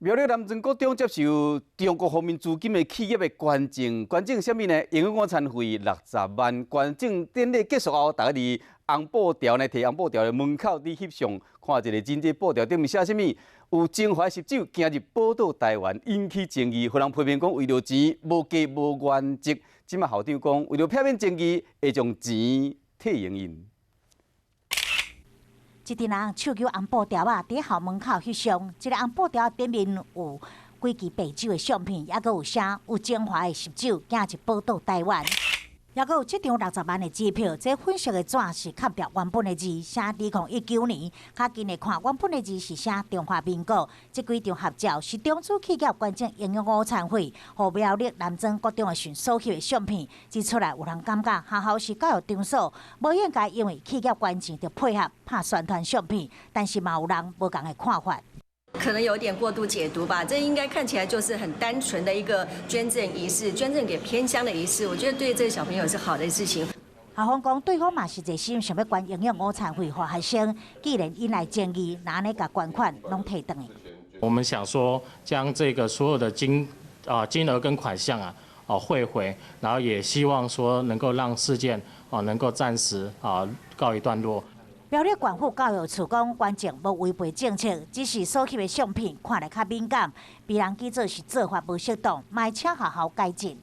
苗栗南庄國中接受中國方面資金的企業的捐贈，捐贈啥物呢？營養午餐費六十萬。捐贈典禮結束後，大家佇紅布條呢，提紅布條的門口佇翕相，看一下真這布條頂面寫啥物？有中華十酒行入寶島台灣，引起爭議，予人批評講為著錢無價無原則。這馬校長講，為著避免爭議，會將錢退還𪜶。一陣人手舉紅布條仔，佇校門口翕相。這个紅布條頂面有幾支白酒的相片，猶閣有寫有中華的十酒行入寶島台灣，猶閣有這張六十萬的支票。這粉色的紙是蓋掉原本的字，寫2019年。較近的看，原本的字是寫中華民國。這幾張合照是中資企業捐贈營養午餐費，予苗栗南莊國中的時所翕的相片。這出來有人感覺學校是教育場所，無應該因為企業捐錢就配合拍宣傳相片，但是嘛有人無仝的看法。可能有點過度解讀吧，這應該看起來就是很單純的一個捐贈儀式，捐贈給偏鄉的儀式，我覺得對這個小朋友是好的事情。校方講，對方嘛是熱心想欲捐營養午餐費予學生，既然引來爭議，那按呢共捐款攏提轉來。我們想說，將這個所有的金額跟款項啊，哦匯回，然後也希望說能夠讓事件啊能夠暫時啊告一段落。苗栗縣府教育處講，捐贈無違背政策，只是所翕的相片看來較敏感，別人記做是做法無適當，嘛請學校改進。